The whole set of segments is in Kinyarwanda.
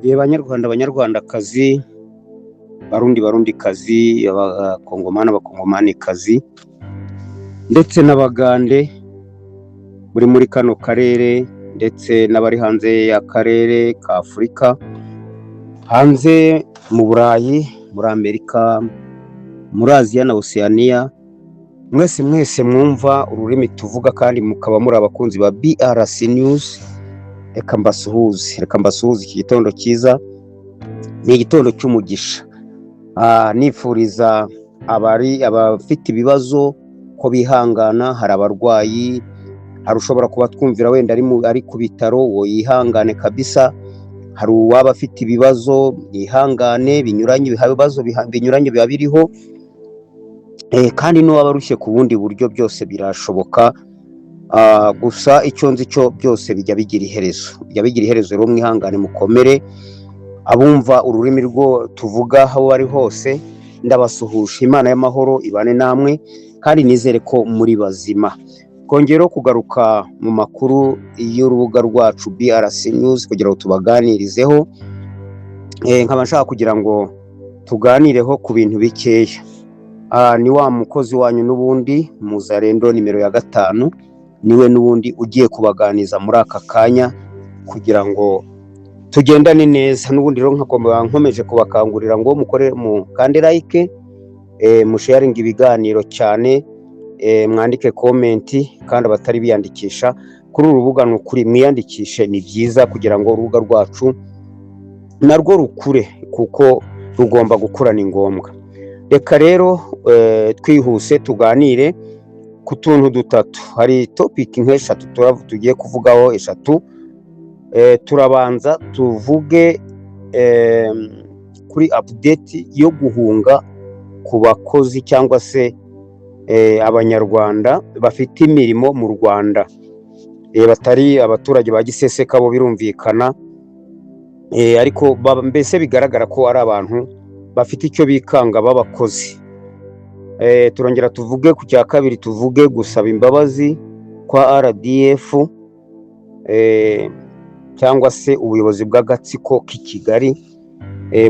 Ye Banyarwanda, Banyarwandakazi, Barundi, Barundikazi, Abakongomani, Abakongomanikazi ndetse n'Abagande buri muri kano karere ndetse n'abari hanze y'akarere ka Afurika, hanze mu Burayi, muri Amerika, muri Aziya na Oceania, mwese mwese mwumva ururimi tuvuga kandi mukaba muri abakunzi ba BRC News, reka mbasuhuze, reka mbasuhuze iki gitondo cyiza, ni igitondo cy'umugisha. Nifuriza abari abafite ibibazo ko bihangana, hari abarwayi, hari ushobora kuba twumvira wenda ari ku bitaro, uwo yihangane kabisa, hari uwaba afite ibibazo yihangane binyuranye, ibibazo binyuranye biba biriho, kandi n'uwaba arushye ku bundi buryo byose birashoboka. Gusa icyo nzi cyo byose bijya bigira iherezo, bijya bigira iherezo. Rero mwihangane mukomere, abumva ururimi rwo tuvuga aho bari hose ndabasuhuje, Imana y'amahoro ibane namwe kandi nizere ko muri bazima. Twongera kugaruka mu makuru y'urubuga rwacu BRC News kugira ngo tubaganirizeho, nkaba nshaka kugira ngo tuganireho ku bintu bikeya. Ni wa mukozi wanyu n'ubundi Muzarendo nimero ya 5, niwe n'ubundi ugiye kubaganiza muri aka kanya kugira ngo tugendane neza. N'ubundi rero nkagomba nkomeje kubakangurira ngo mukore mukande like, musharinge ibiganiro cyane, mwandike comment, kandi abatari biyandikisha kuri uru rubuga ni ukuri mwiyandikishe, ni byiza kugira ngo urubuga rwacu narwo rukure kuko rugomba gukura, ni ngombwa. Reka rero twihuse tuganire ku tuntu dutatu, hari topic nk'eshatu tugiye kuvugaho eshatu. Turabanza tuvuge kuri update yo guhunga ku bakozi cyangwa se Abanyarwanda bafite imirimo mu Rwanda, batari abaturage ba giseseka, bo birumvikana, ariko mbese bigaragara ko ari abantu bafite icyo bikanga b'abakozi. Turongera tuvuge ku cya kabiri, tuvuge gusaba imbabazi kwa RDF cyangwa se ubuyobozi bw'agatsiko k'i Kigali,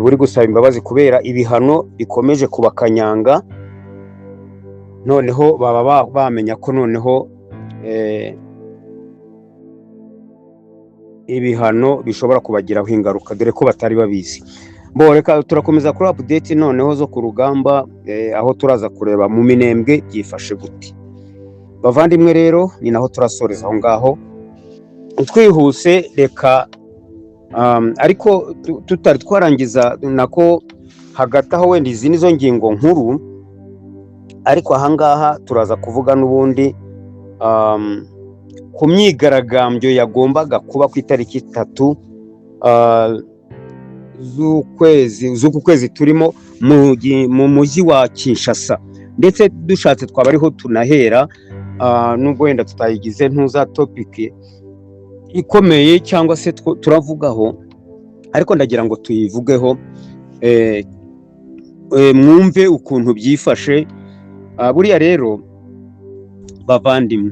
buri gusaba imbabazi kubera ibihano bikomeje kubakanyanga, noneho baba bamenya ko noneho ibihano bishobora kubagiraho ingaruka, dore ko batari babizi. Bo reka turakomeza kuri update noneho zo ku rugamba, aho turaza kureba mu Minembwe byifashe gute. Bavandimwe rero ni naho turasoreza aho ngaho twihuse. Reka ariko tutari twarangiza nako hagati aho wenda izi nizo ngingo nkuru, ariko ahangaha turaza kuvuga n'ubundi ku myigaragambyo yagombaga kuba ku itariki 3 z'ukwezi z'uku kwezi turimo mu mujyi wa Kinshasa, ndetse dushatse twaba ariho tunahera, nubwo wenda tutayigize ntuza topic ikomeye cyangwa se turavugaho, ariko ndagira ngo tuyivugeho, mwumve ukuntu byifashe. Buriya rero bavandimwe,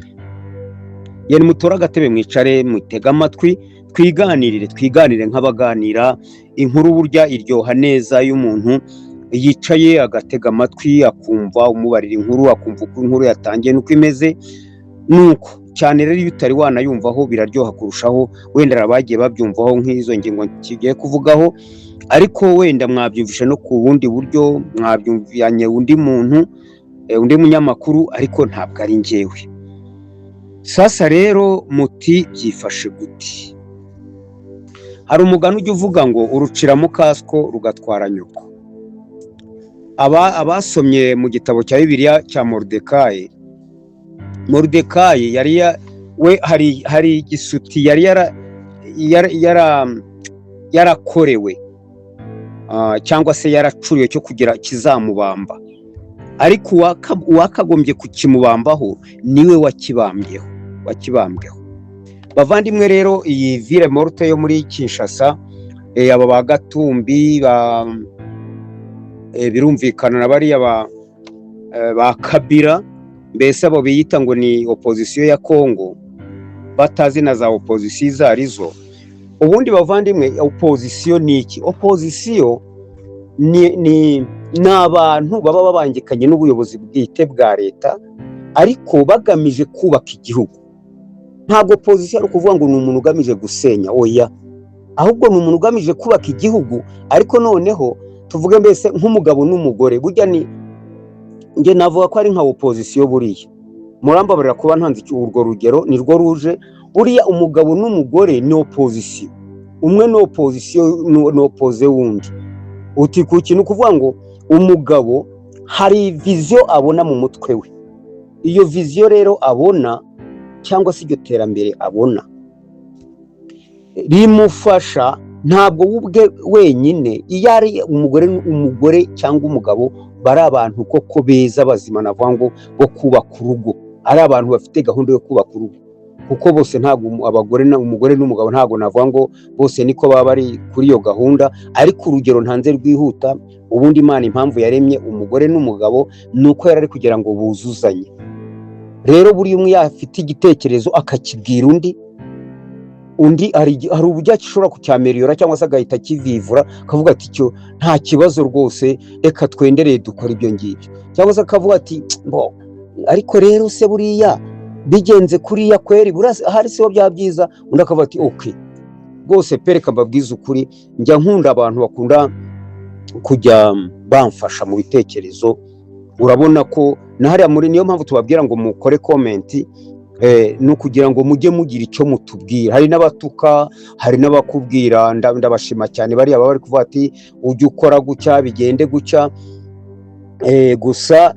yari mutore agatebe mwicare mutege amatwi twiganirire, twiganire nk'abaganira inkuru. Burya iryoha neza iyo umuntu yicaye agatega amatwi akumva umubarira inkuru, akumva uko inkuru yatangiye n'uko imeze. Nuko cyane rero iyo utari wanayumvaho biraryoha kurushaho. Wenda hari abagiye babyumvaho nk'izo ngingo kigiye kuvugaho, ariko wenda mwabyumvishe no ku bundi buryo, mwabyumvanye undi muntu, undi munyamakuru, ariko ntabwo ari njyewe. Sasa rero muti byifashe gute? Hari umugani ujya uvuga ngo urucira mu kasiko rugatwara nyoko. Abasomye mu gitabo cya Bibiliya cya Moridekayi, Moridekayi yari we hari igisuti yari yarakorewe cyangwa se yaracuriwe cyo kugira kizamubamba, ariko uwakagombye kukimubambaho niwe wakibambyeho, wakibambweho. Bavandimwe rero iyi ville morte yo muri Kinshasa, aba ba Gatumbi ba birumvikana na bariya ba Kabila, mbese abo biyita ngo ni opposition ya Kongo batazi na za opposition izo arizo. Ubundi bavandimwe, opozisiyo ni iki? Opozisiyo ni abantu baba babangikanye n'ubuyobozi bwite bwa leta, ariko bagamije kubaka igihugu. Ntabwo opozisiyo ari ukuvuga ngo ni umuntu ugamije gusenya, oya, ahubwo ni umuntu ugamije kubaka igihugu. Ariko noneho tuvuge mbese nk'umugabo n'umugore, burya ni njye navuga ko ari nka opozisiyo. Buriya murambabarira kuba ntanze urwo rugero, ni rwo ruje. Buriya umugabo n'umugore ni opozisiyo, umwe ni opozisiyo, ni opposé wundi. Uti kuki? Ni ukuvuga ngo umugabo hari vision abona mu mutwe we. Iyo vision rero abona, cyangwa se iryo terambere abona, rimufasha ntabwo we ubwe wenyine. Iyo ari umugore cyangwa umugabo bari abantu koko beza, bazima, navuga ngo bo kubaka urugo, ari abantu bafite gahunda yo kubaka urugo, kuko bose ntabwo abagore, umugore n'umugabo, ntabwo navuga ngo bose niko baba bari kuri iyo gahunda. Ariko urugero ntanze rwihuta, ubundi Imana impamvu yaremye umugore n'umugabo ni uko yari ari kugira ngo buzuzanye. Rero buri umwe yafite igitekerezo akakibwira undi, undi hari uburyo ashobora kucyameriyora cyangwa se agahita akivivura, akavuga ati: "Cyo nta kibazo rwose, reka twendereye dukora ibyo ngibyo", cyangwa se akavuga ati: "Bo ariko rero se buriya bigenze kuriya kweri ahari siho byaba byiza?" Undi akavuga ati: "Okay rwose pe." Reka mbabwize ukuri, njya nkunda abantu bakunda kujya bamfasha mu bitekerezo. Urabona ko na hariya muri, niyo mpamvu tubabwira ngo mukore comment, ni ukugira ngo mujye mugira icyo mutubwira. Hari n'abatuka, hari n'abakubwira. Ndabashima cyane bariya baba bari kuvuga ati: "Ujye ukora gutya, bigende gutya." Gusa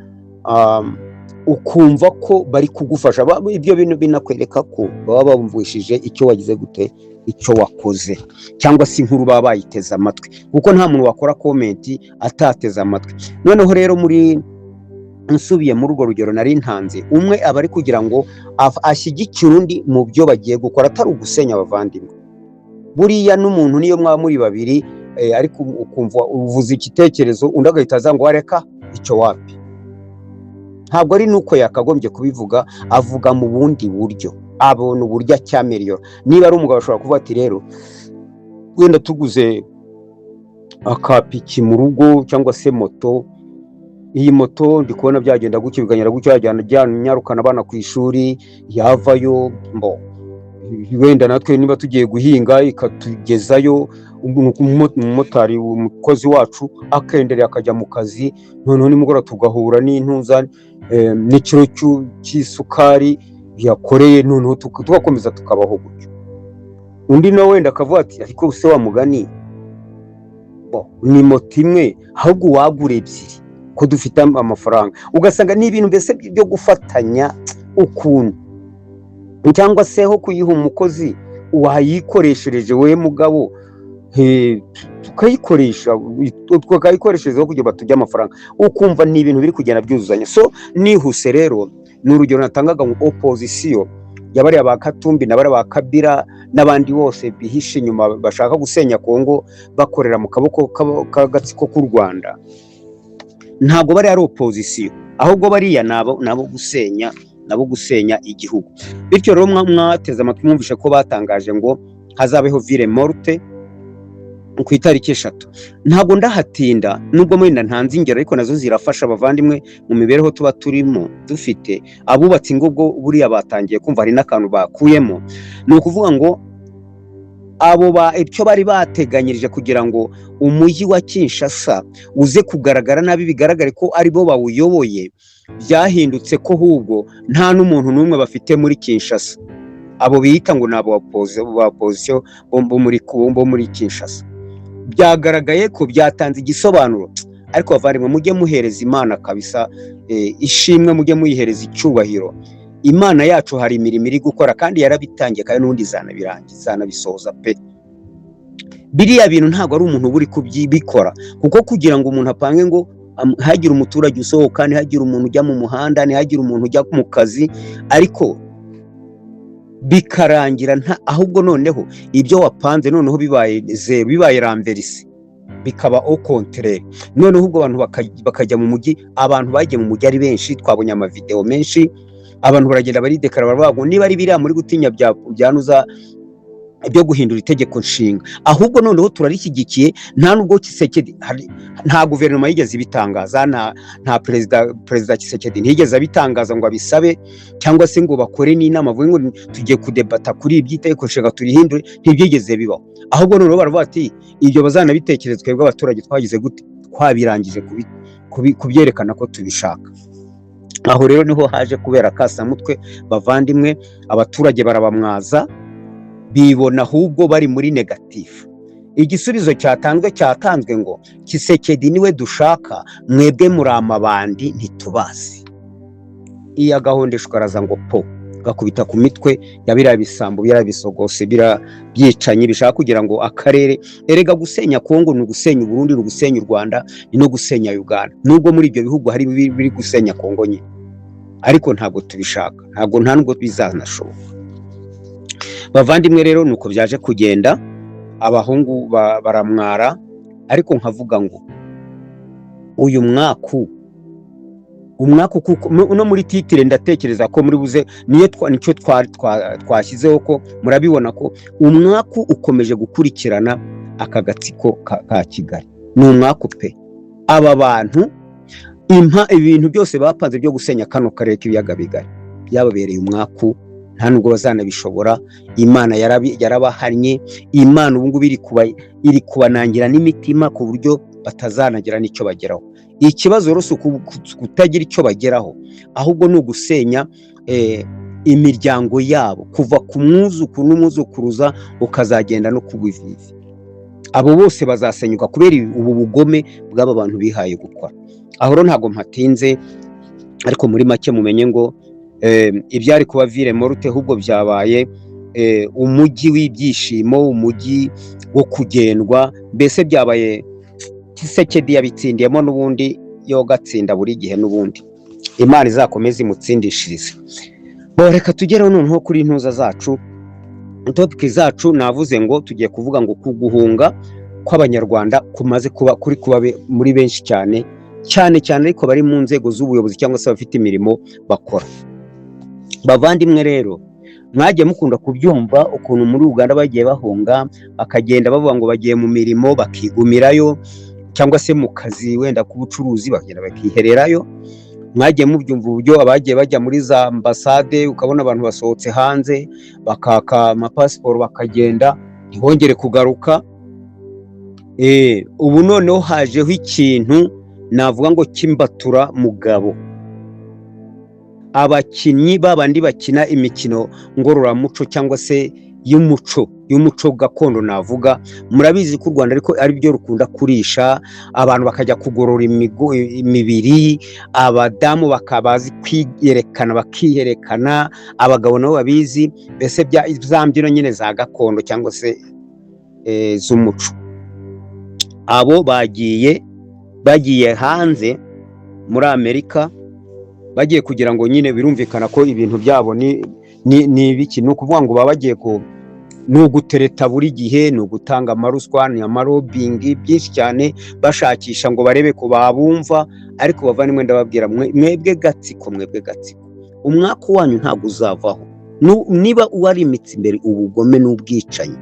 ukumva ko bari kugufasha. Ibyo bintu binakwereka ko baba bumvishije icyo wagize gute, icyo wakoze, cyangwa se inkuru baba bayiteze amatwi, kuko nta muntu wakora comment atateze amatwi. Noneho rero muri nsubiye muri urwo rugero nari ntanze, umwe aba ari kugira ngo ashyigikire undi mu byo bagiye gukora, atari ugusenya abavandimwe. Buriya n'umuntu niyo mwaba muri babiri, ariko ukumva uvuze igitekerezo, undi agahita aza ngo: "Wareka icyo, wapi." Ntabwo ari nuko yakagombye kubivuga, avuga mu bundi buryo, abona uburyo acyameriyora. Niba ari umugabo, ashobora kuvuga ati: "Rero wenda tuguze akapiki mu rugo cyangwa se moto, iyi moto ndi kubona byagenda gutya, bikagenda gutya, yajyana nyarukana abana ku ishuri, yavayo mbo wenda natwe niba tugiye guhinga ikatugezayo, umumotari, umukozi wacu akenderera akajya mu kazi, noneho nimugoroba tugahura n'intuza n'ikiro cy'isukari yakoreye, noneho tugakomeza tukabaho gutyo." Undi nawe wenda akavuga ati: "Ariko se wa mugani bo, ni moto imwe, ahubwo uwagura ebyiri ko dufite amafaranga?" Ugasanga ni ibintu mbese byo gufatanya ukuntu, cyangwa se ho kuyiha umukozi wayikoreshereje we mugabo, tukayikoresha, tukayikoresherezaho kugira ngo tujye amafaranga. Ukumva ni ibintu biri kugenda byuzuzanya. So nihuse rero, ni urugero natangaga ngo opozisiyo ya bariya ba Katumbi na bariya ba Kabila n'abandi bose bihishe inyuma bashaka gusenya Kongo bakorera mu kaboko k'agatsiko k'u Rwanda, ntabwo bariya ari opozisiyo, ahubwo bariya ni abo gusenya igihugu. Bityo rero mwateze amatwi, mwumvishe ko batangaje ngo hazabeho ville morte ku itariki 3. Ntabwo ndahatinda, nubwo mwenda ntanze ingero, ariko nazo zirafasha abavandimwe mu mibereho tuba turimo dufite. Abubatse ingo ubwo buriya batangiye kumva hari n'akantu bakuyemo. Ni ukuvuga ngo abo ba icyo bari bateganyirije kugira ngo umujyi wa Kinshasa uze kugaragara nabi, bigaragare ko aribo bawuyoboye, byahindutse ko ahubwo nta n'umuntu n'umwe bafite muri Kinshasa. Abo biyita ngo ni abo ba opposition bo muri Kinshasa, byagaragaye ko byatanze igisobanuro. Ariko bavandimwe, mujye muhereza Imana kabisa ishimwe, mujye muyihereza icyubahiro. Imana yacu hari imirimo iri gukora kandi yarabitangiye, kandi n'ubundi izanabirangiza, izanabisohoza pe. Biriya bintu ntabwo ari umuntu uba uri kubikora, kuko kugira ngo umuntu apange ngo ntihagire umuturage usohoka, ntihagire umuntu ujya mu muhanda, ntihagire umuntu ujya mu kazi, ariko bikarangira nta, ahubwo noneho ibyo wapanze noneho bibaye zéro, bibaye renversé, bikaba au contraire, noneho ubwo abantu bakajya mu mujyi. Abantu bagiye mu mujyi ari benshi, twabonye amavideo menshi, abantu baragenda baridekara, baravuga ngo niba ari biriya muri gutinya byanuza. Byo guhindura itegeko nshinga, ahubwo noneho turarishyigikiye. Nta nubwo Tshisekedi nta guverinoma yigeze ibitangaza, nta perezida Tshisekedi ntiyigeze abitangaza ngo abisabe, cyangwa se ngo bakore n'inama avuge ngo tugiye kudebata kuri ibi by'itegeko nshinga turihindure. Ntibyigeze bibaho. Ahubwo noneho baravuga ati ibyo bazanabitekereza, twebwe abaturage twagize gute? Twabirangije kubyerekana ko tubishaka. Aho rero niho haje kubera kasamutwe, bavandimwe. Abaturage barabamwaza, bibona ahubwo bari muri négatif. Igisubizo cyatanzwe ngo Tshisekedi niwe dushaka, mwebwe muri amabandi ntitubazi. Iyo agahondeshwa araza ngo po gakubita ku mitwe ya biriya bisambo, biriya bisogose, biriya byicanyi bishaka kugira ngo akarere. Erega gusenya Kongo ni ugusenya Uburundi, ni ugusenya u Rwanda, ni no gusenya Uganda, nubwo muri ibyo bihugu hari biri gusenya Kongo nyine. Ariko ntabwo tubishaka, ntabwo, nta nubwo bizanashoboka. Bavandimwe, rero nuko byaje kugenda, abahungu baramwara. Ariko nkavuga ngo uyu mwaku, umwaku, kuko no muri titre ndatekereza ko muri buze niyo nicyo twashyizeho, ko murabibona ko umwaku ukomeje gukurikirana aka gatsiko ka Kigali. Ni umwaku pe. Aba bantu impa ibintu byose bapanze byo gusenya kano karere k'ibiyaga bigari byababereye umwaku, nta nubwo bazanabishobora. Imana yarabahannye. Imana ubu ngubu iri kubanangira n'imitima ku buryo batazanagira n'icyo bageraho. Ikibazo rero si kutagira icyo bageraho, ahubwo ni ugusenya imiryango yabo kuva ku mwuzukuru n'umwuzukuruza ukazagenda no ku buvivi. Abo bose bazasenyuka kubera ubu bugome bw'aba bantu bihaye gukora. Aho rero ntabwo mpatinze, ariko muri make mumenye ngo ibyari kuba ville morte ahubwo byabaye umujyi w'ibyishimo, umujyi wo kugendwa. Mbese byabaye Tshisekedi yabitsindiyemo n'ubundi, yo gatsinda buri gihe n'ubundi. Imana izakomeze imutsindishirize. Bo reka tugereho noneho kuri ntuza zacu, topic zacu. Navuze ngo tugiye kuvuga ngo ku guhunga kw'Abanyarwanda kumaze kuba kuri kuba muri benshi cyane cyane cyane, ariko bari mu nzego z'ubuyobozi cyangwa se abafite imirimo bakora. Bavandimwe rero, mwagiye mukunda kubyumva ukuntu muri Uganda bagiye bahunga, bakagenda bavuga ngo bagiye mu mirimo, bakigumirayo, cyangwa se mu kazi wenda k'ubucuruzi, bakagenda bakihererayo. Mwagiye mubyumva uburyo abagiye bajya muri za ambasade, ukabona abantu basohotse hanze bakaka amapasiporo, bakagenda ntibongere kugaruka. Ubu noneho hajeho ikintu navuga ngo cy'imbatura mugabo. Abakinnyi babandi bakina imikino ngororamuco cyangwa se y'umuco gakondo navuga, murabizi ko u Rwanda ariko ari byo rukunda kurisha abantu, bakajya kugorora imibiri, abadamu bakaba bazi kwiyerekana bakiyerekana, abagabo nabo babizi, mbese za mbyino nyine za gakondo cyangwa se z'umuco. Abo bagiye hanze muri Amerika, bagiye kugira ngo nyine birumvikana ko ibintu byabo ni ibiki, ni ukuvuga ngo baba bagiye ku ni ugutereta buri gihe, ni ugutanga amaruswa, ni amalobbying byinshi cyane, bashakisha ngo barebe ko babumva. Ariko bavandimwe, ndababwira mwebwe gatsiko, mwebwe gatsiko, umwaku wanyu ntabwo uzavaho. Niba warimitse imbere ubugome n'ubwicanyi,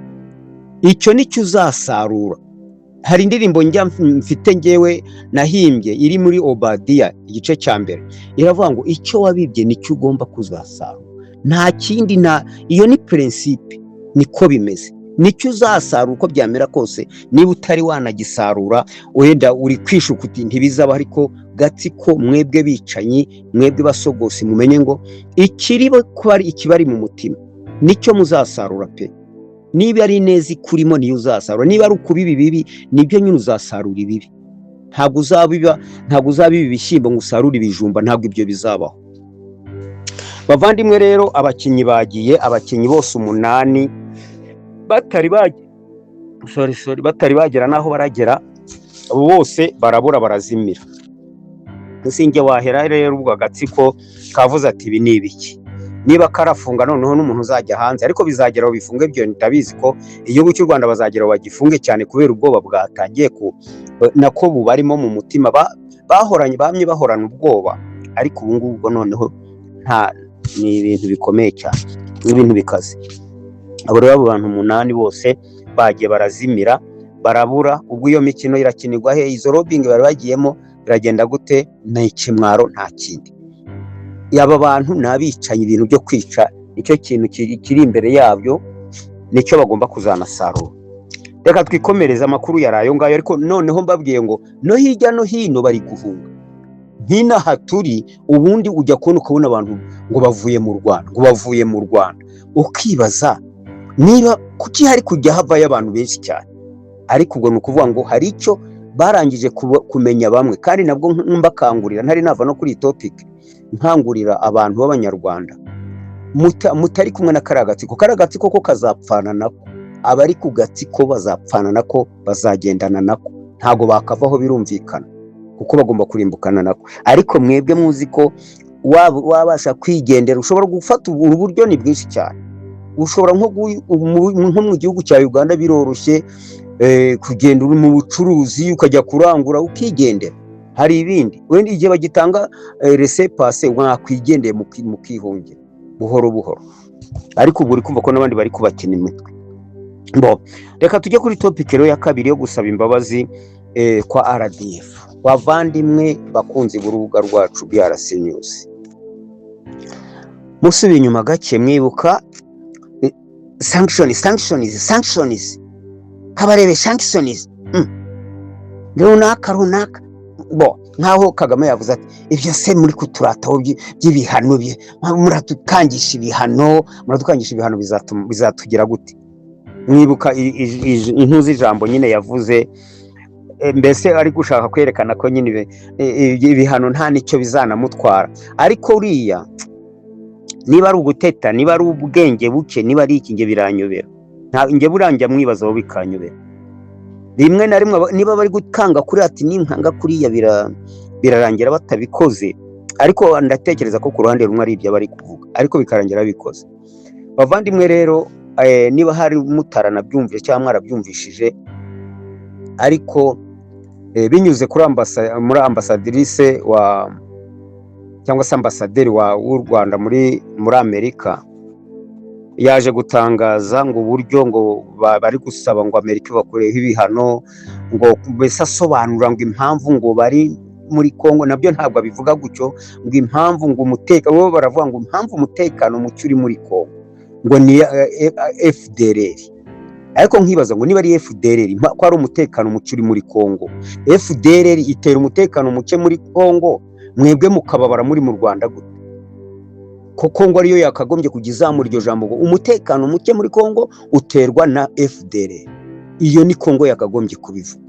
icyo nicyo uzasarura. Hari indirimbo njya mfite ngewe nahimbye iri muri Obadiya igice cya mbere, iravuga ngo icyo wabibye nicyo ugomba kuzasarura, nta kindi. Nta iyo ni principe, niko bimeze. Nicyo uzasarura uko byamera kose. Niba utari wanagisarura, wenda uri kwishuka uti ntibizaba. Ariko gatsiko, mwebwe bicanyi, mwebwe basogosi, mumenye ngo ikiri kuba ikibari mu mutima nicyo muzasarura pe. Niba ari neza ikurimo niyo uzasarura, niba ari ukubiba ibibi nibyo nyine uzasarura ibibi. Ntabwo uzabiba ibishyimbo ngo usarure ibijumba, ntabwo ibyo bizabaho. Bavandimwe rero, abakinnyi bagiye, abakinnyi bose umunani batari bagiye, sorry, sorry, batari bagera n'aho baragera, bose barabura, barazimira. Musinge wahera rero ubwo agatsiko kavuze ati ibi ni ibiki? Niba karafunga noneho n'umuntu uzajya hanze, ariko bizagera aho bifunge byo ndabizi ko igihugu cy'u Rwanda bazagera aho bagifunge cyane, kubera ubwoba bwatangiye ku nako bubarimo mu mutima. Bahoranye, bamye bahorana ubwoba, ariko ubu ngubu noneho nta ni ibintu bikomeye cyane, ni ibintu bikaze. Abo rero, abo bantu umunani bose bagiye barazimira, barabura. Ubwo iyo mikino irakinirwa he? Izo lobbying bari bagiyemo biragenda gute? Ni ikimwaro, nta kindi. Aba bantu ni abicanyi. Ibintu byo kwica nicyo kintu kiri imbere yabyo, nicyo bagomba kuzanasarura. Reka twikomereze amakuru yari ayo ngayo. Ariko noneho mbabwiye ngo no hirya no hino bari guhunga. Nk'inaha turi, ubundi ujya kubona ukabona abantu ngo bavuye mu Rwanda, ngo bavuye mu Rwanda, ukibaza niba kuki hari kujya havayo abantu benshi cyane. Ariko ubwo ni ukuvuga ngo hari icyo barangije kumenya bamwe. Kandi nabwo mbakangurira, ntari nava no kuri iyi topic, nkangurira abantu b'Abanyarwanda mutari kumwe na kariya gatsiko. Kariya gatsiko ko kazapfana nako, abari ku gatsiko bazapfana nako, bazagendana nako, ntabwo bakavaho, birumvikana, kuko bagomba kurimbukana nako. Ariko mwebwe muzi ko wabasha kwigendera, ushobora gufata ubu buryo, ni bwinshi cyane. Ushobora nko mu gihugu cya Uganda biroroshye kugenda uri mu bucuruzi, ukajya kurangura ukigendera. Hari ibindi wenda igihe bagitanga laissez-passer, mwakwigendeye mukihungira buhoro buhoro. Ariko ubwo uri kumva ko n'abandi bari kubakina imitwe. Bo reka tujye kuri topic rero ya kabiri yo gusaba imbabazi kwa RDF. Bavandimwe bakunzi b'urubuga rwacu BRC News, musubiye inyuma gake, mwibuka sanctions, sanctions, sanctions, kabarebe sanctions runaka runaka. Bo nkaho Kagame yavuze ati: "Ibyo se muri kuturataho by'ibihano, muratukangisha ibihano, muradukangisha ibihano, bizatugira gute?" Mwibuka intuzi ijambo nyine yavuze, mbese ari gushaka kwerekana ko nyine ibihano nta n'icyo bizanamutwara. Ariko uriya niba ari uguteta, niba ari ubwenge buke, niba ari iki, nge biranyobera. Nge burangiye mwibazaho bikanyobera rimwe na rimwe. Niba bari gukanga kuri ati ninkanga kuriya birarangira batabikoze. Ariko ndatekereza ko ku ruhande rumwe ari ibyo bari kuvuga, ariko bikarangira babikoze. Bavandimwe rero, niba hari mutaranabyumvise cyangwa mwarabyumvishije, ariko binyuze kuri muri ambassadrice wa cyangwa se ambasaderi w'u Rwanda muri Amerika, yaje gutangaza ngo uburyo ngo bari gusaba ngo Amerika ibakureho ibihano, ngo mbese asobanura ngo impamvu ngo bari muri Congo, nabyo ntabwo abivuga gutyo, ngo impamvu ngo umutekano, bo baravuga ngo impamvu umutekano muke uri muri Congo ngo ni FDLR. Ariko nkibaza ngo niba ari FDLR, ko ari umutekano muke uri muri Congo, FDLR itera umutekano muke muri Congo, mwebwe mukababara muri mu Rwanda gute? Ko Congo ariyo yakagombye kujya izamura iryo jambo ngo umutekano muke muri Congo uterwa na FDLR, iyo ni Congo yakagombye kubivuga.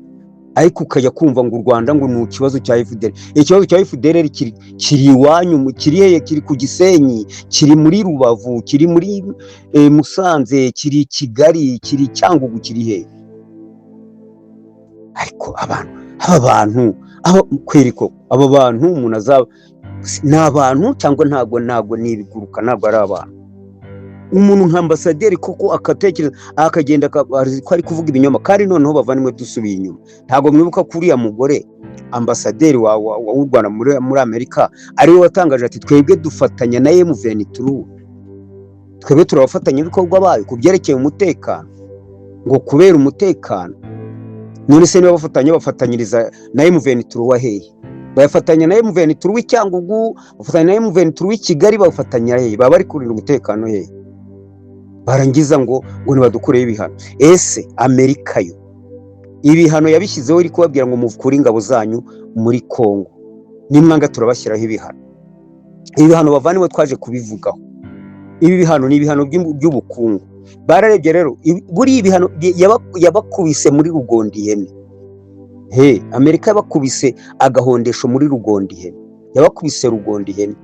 Ariko ukajya kumva ngo u Rwanda ngo ni ikibazo cya FDLR. Ikibazo cya FDLR kiri iwanyu, kiri hehe? Kiri ku Gisenyi, kiri muri Rubavu, kiri muri Musanze, kiri i Kigali, kiri Cyangugu, kiri hehe? Ariko abantu, aba bantu, aba kwereko aba bantu umuntu azaba ni abantu cyangwa ntabwo ni ibiguruka, ntabwo ari abantu. Umuntu nka ambasaderi koko akatekereza akagenda azi ko ari kuvuga ibinyoma. Kandi noneho bavandimwe, dusubiye inyuma, ntabwo mwibuka ko uriya mugore ambasaderi w'u Rwanda muri Amerika ariwe watangaje ati: "Twebwe dufatanya na M23, twebwe turi abafatanyabikorwa bayo ku byerekeye umutekano," ngo kubera umutekano. None se niba bafatanya, bafatanyiriza na M23 wa hehe? Bafatanya na M23 w'i Cyangugu, bafatanya na M23 w'i Kigali, bafatanya hehe? Baba bari kurinda umutekano hehe? Barangiza ngo nibadukureho ibihano. Ese Amerika yo ibihano yabishyizeho iri kubabwira ngo mukure ingabo zanyu muri Congo, nimwanga turabashyiraho ibihano? Ibihano, bavandimwe, twaje kubivugaho. Ibi bihano ni ibihano by'ubukungu. Bararebye rero, buriya ibihano yabakubise muri rugondi ihene. He, Amerika yabakubise agahondesho muri rugondi ihene, yabakubise rugondi ihene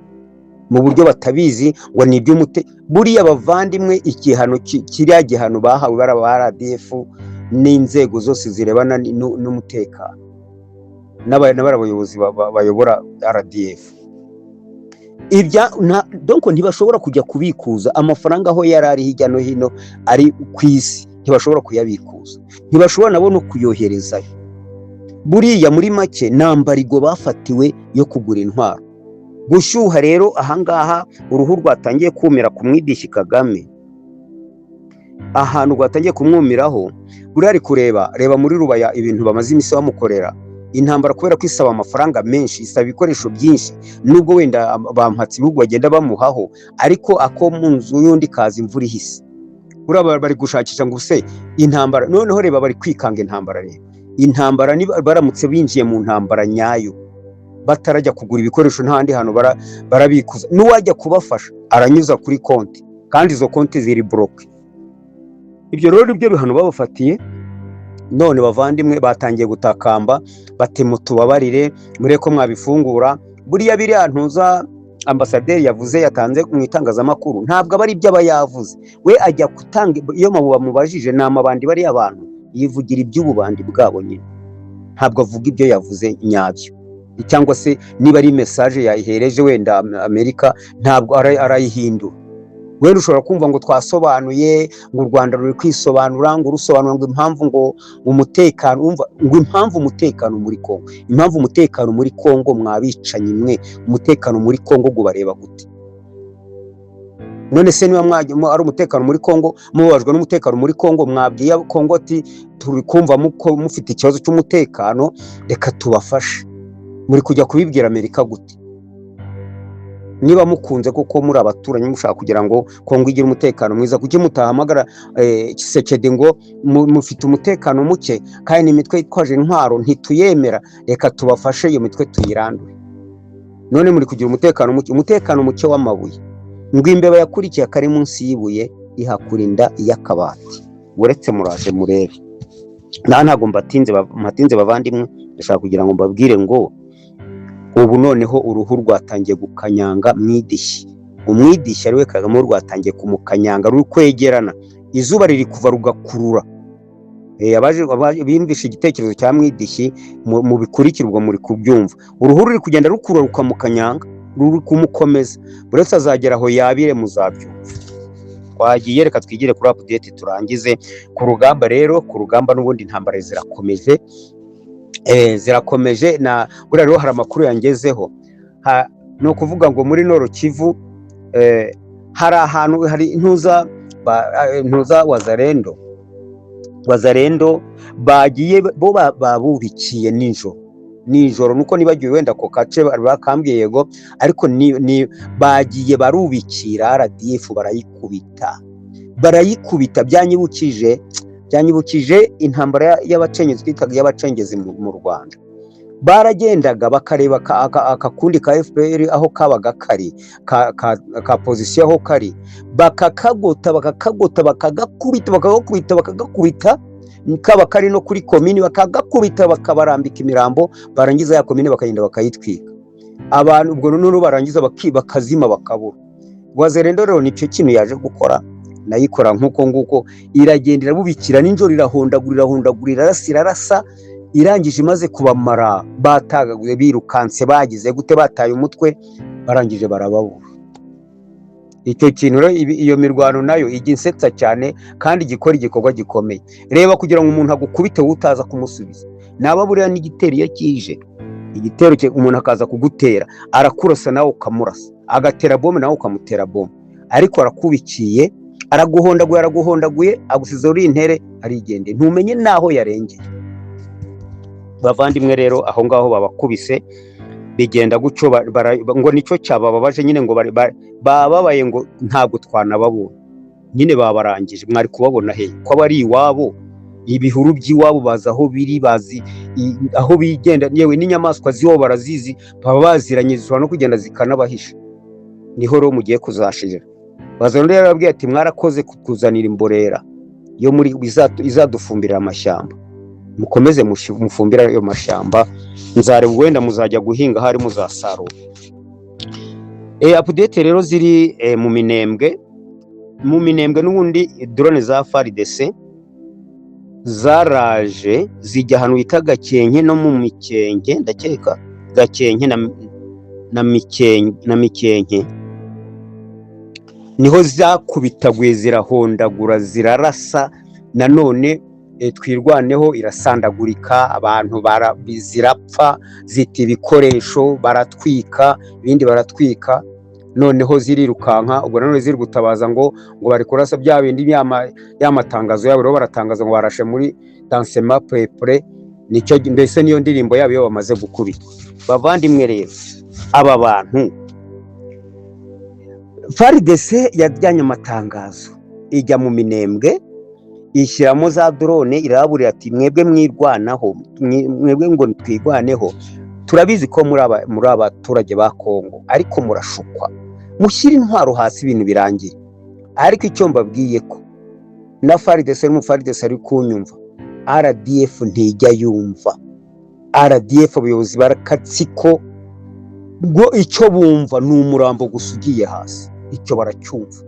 mu buryo batabizi ngo ni iby'umute. Buriya bavandimwe, igihano kiriya gihano bahawe bari aba RDF n'inzego zose zirebana n'umutekano n'abari abayobozi bayobora RDF, ibya donc ntibashobora kujya kubikuza amafaranga aho yari ari hirya no hino ari ku isi, ntibashobora kuyabikuza, ntibashobora nabo no kuyoherezayo. Buriya muri make ni embargo bafatiwe yo kugura intwaro. Gushyuha rero ahangaha uruhu rwatangiye kumira ku mwidishyi Kagame. Ahantu rwatangiye kumwumiraho, buriya ari kureba, reba muri Rubaya ibintu bamaze iminsi bamukorera. Intambara kubera ko isaba amafaranga menshi, isaba ibikoresho byinshi, nubwo wenda bampatse ibihugu bagenda bamuhaho, ariko ako mu nzu y'undi kaza imvura ihise. Buriya bari gushakisha ngo se intambara, noneho reba bari kwikanga intambara. Reba intambara, baramutse binjiye mu ntambara nyayo batarajya kugura ibikoresho, nta handi hantu barabikuza, n'uwajya kubafasha aranyuza kuri konti, kandi izo konti ziri bloqué. Ibyo rero nibyo bihano babafatiye. None bavandimwe, batangiye gutakamba bati: "Mutubabarire, mureke ko mwabifungura." Buriya biriya ntuza ambasaderi yavuze, yatanze mu itangazamakuru, ntabwo aba ari ibyo aba yavuze. We ajya gutanga iyo bamubajije, ni amabandi bariya abantu yivugira iby'ububandi bwabo nyine, ntabwo avuga ibyo yavuze nyabyo, cyangwa se niba ari message yayihereje wenda Amerika, ntabwo arayihindura. Wenda ushobora kumva ngo twasobanuye, ngo u Rwanda ruri kwisobanura, ngo rusobanura ngo impamvu ngo umutekano, umva ngo impamvu umutekano muri Kongo, impamvu umutekano muri Kongo. Mwabicanyi mwe, umutekano muri Kongo gubareba gute? None se niba ari umutekano muri Kongo, mubabajwe n'umutekano muri Kongo, mwabwiye Kongo ati: "Turi kumva mufite ikibazo cy'umutekano, reka tubafashe." Muri kujya kubibwira Amerika gute? Niba mukunze kuko muri abaturanyi, mushaka kugira ngo Kongo igire umutekano mwiza, kuki mutahamagara Tshisekedi ngo mufite umutekano muke, kandi imitwe yitwaje intwaro ntituyemera, reka tubafashe iyo mitwe tuyirandure? None muri kugira umutekano muke, umutekano muke w'amabuye. Ngo imbeba yakurikiye akari munsi y'ibuye ihakura inda y'akabati. Uretse muraje murebe ntabwo mbatinze bavandimwe. Ndashaka kugira ngo mbabwire ngo ubu noneho uruhu rwatangiye gukanyanga mwidishyi, umwidishyi ariwe Kagame, rwatangiye kumukanyanga, ruri kwegerana, izuba riri kuva rugakurura. Bimvishe igitekerezo cya mwidishyi mu bikurikirwa, muri kubyumva, uruhu ruri kugenda rukura rukamukanyanga, ruri kumukomeza. Buri wese azagera aho yabire, muzabyumva. Twagiye, reka twigire kuri update turangize. Ku rugamba rero, ku rugamba n'ubundi intambara zirakomeje, zirakomeje. Na buriya rero hari amakuru yangezeho. Ni ukuvuga ngo muri Nord Kivu hari ahantu hari intuza Wazalendo bagiye bo babubikiye nijoro nijoro, nuko nibagiwe wenda ako gace bakambwiye, yego, ariko ni bagiye barubikira RDF, barayikubita, barayikubita. Byanyibukije intambara y'abacengezi, twitaga iy'abacengezi mu Rwanda. Baragendaga bakareba akakundi ka FPR aho kabaga kari, ka position aho kari, bakakagota, bakakagota, bakagakubita, bakagakubita, bakagakubita, kaba kari no kuri komini, bakagakubita, bakabarambika imirambo, barangiza ya komini bakagenda bakayitwika. Abantu ubwo noneho barangiza bakazima, bakabura. Wazalendo rero nicyo kintu yaje gukora, nayikora nk'uko nguko, iragenda irabubikira nijoro, irahondagura, irahondagura, irarasa, irarasa. Irangije, imaze kubamara, batagaguye, birukanse, bagize gute, bataye umutwe, barangije barababura. Icyo kintu rero, iyo mirwano nayo ijya insetsa cyane, kandi igikora igikorwa gikomeye. Reba, kugira ngo umuntu agukubite wowe utaza kumusubiza, naba buriya n'igitero iyo kije, igitero umuntu akaza kugutera, arakurasa nawe ukamurasa, agatera bombe nawe ukamutera bombe, ariko arakubikiye, araguhondaguye, araguhondaguye, agusize uri intere, arigendeye, ntumenye n'aho yarengeye. Bavandimwe rero, aho ngaho babakubise bigenda gutyo, ngo nicyo cyabababaje nyine, ngo bababaye ngo ntabwo twanababona nyine, babarangije. Mwari kubabona he ko aba ari iwabo? Ibihuru by'iwabo bazi aho biri, bazi aho bigenda, yewe n'inyamaswa z'iwabo barazizi, baba baziranye, zishobora no kugenda zikanabahisha. Niho rero mugiye kuzashirira. Bazana rero yarababwiye ati: "Mwarakoze kutuzanira imborera yo muri izadufumbirira amashyamba, mukomeze mufumbire ayo mashyamba, nzareba wenda muzajya guhinga ahari muzasarura." Update rero ziri mu Minembwe, mu Minembwe n'ubundi drone za FARDC zaraje zijya ahantu bita Gakenke no mu Mikenke, ndakeka Gakenke na Mikenke, niho zakubitaguye, zirahondagura, zirarasa. Nanone Twirwaneho irasandagurika, abantu zirapfa, zita ibikoresho, baratwika ibindi, baratwika. Noneho zirirukanka. Ubwo nanone ziri gutabaza ngo bari kurasa bya bindi, ya matangazo yabo. Rero baratangaza ngo barashe muri densément peuplé. Nicyo mbese, niyo ndirimbo yabo iyo bamaze gukubitwa. Bavandimwe rero, aba bantu, FARDC yajyanye amatangazo, ijya mu Minembwe, ishyiramo za drone, iraburira ati: "Mwebwe mwirwanaho, mwebwe ngo twirwaneho, turabizi ko muri abaturage ba Kongo, ariko murashukwa. Mushyire intwaro hasi, ibintu birangire." Ariko icyo mbabwiye ko na FARDC n'umuFARDC ari kunyumva, RDF ntijya yumva. RDF, abayobozi barakatsiko ngo icyo bumva ni umurambo gusa ugiye hasi, icyo baracyumva.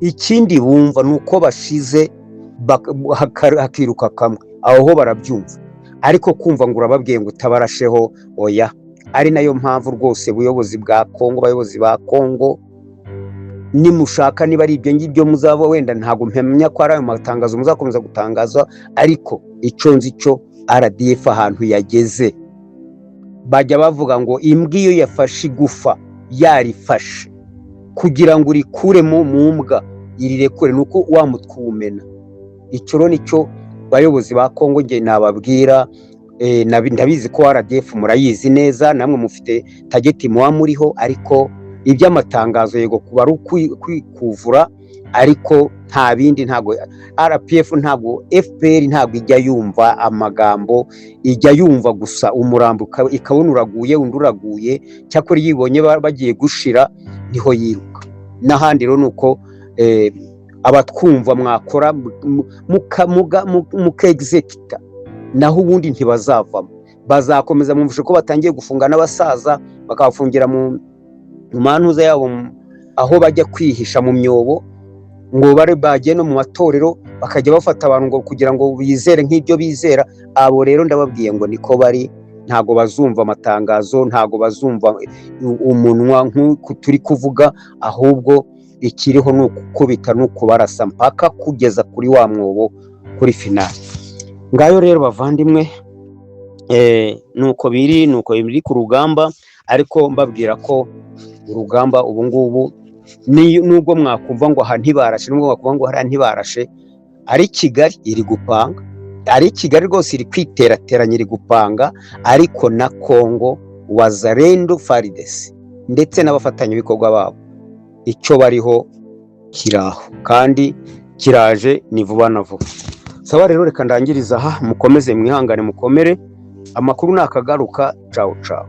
Ikindi bumva ni uko bashize hakiruka kamwe, aho ho barabyumva. Ariko kumva ngo urababwiye ngo utabarasheho, oya. Ari nayo mpamvu rwose ubuyobozi bwa Kongo, abayobozi ba Kongo, nimushaka, niba ari ibyo ngibyo muzaba, wenda ntabwo mpamya ko ari ayo matangazo muzakomeza gutangaza, ariko icyo nzi cyo, RDF ahantu yageze, bajya bavuga ngo imbwa iyo yafashe igufa, yarifashe, kugira ngo urikuremo mu mbwa irirekure ni uko wa mutwe uwumena. Icyo rero nicyo bayobozi ba Kongo nge nababwira. Ndabizi ko RDF murayizi neza, namwe mufite target muba muriho, ariko iby'amatangazo, yego, kuba ari kwikuvura, ariko nta bindi. Ntabwo RPF, ntabwo FPR, ntabwo ijya yumva amagambo, ijya yumva gusa umurambo, ikabona uraguye, undi uraguye. Cyakora iyo ibonye bagiye gushira niho yiruka. N'ahandi rero ni uko abatwumva mwakora mukegizekita, naho ubundi ntibazavamo, bazakomeza. Mwumvishe ko batangiye gufunga n'abasaza, bakabafungira mu mantuza yabo, aho bajya kwihisha mu myobo, ngo bare bagiye no mu matorero, bakajya bafata abantu ngo kugira ngo bizere nk'ibyo bizera. Abo rero ndababwiye ngo niko bari, ntabwo bazumva amatangazo, ntabwo bazumva umunwa nk'uku turi kuvuga. Ahubwo ikiriho ni ukukubita, ni ukubarasa mpaka kugeza kuri wa mwobo, kuri finale. Ngayo rero bavandimwe, nuko biri, nuko biri ku rugamba. Ariko mbabwira ko urugamba ubu ngubu, nubwo mwakumva ngo aha ntibarashe, nubwo mwakumva ngo hariya ntibarashe, ari Kigali iri gupanga, ari Kigali rwose iri kwiterateranya, iri gupanga. Ariko na Kongo, Wazalendo, FARDC ndetse n'abafatanyabikorwa babo, icyo bariho kiraho kandi kiraje, ni vuba na vuba. Saba rero, reka ndangiriza aha. Mukomeze mwihangane, mukomere. Amakuru nakagaruka. Cawu cawu.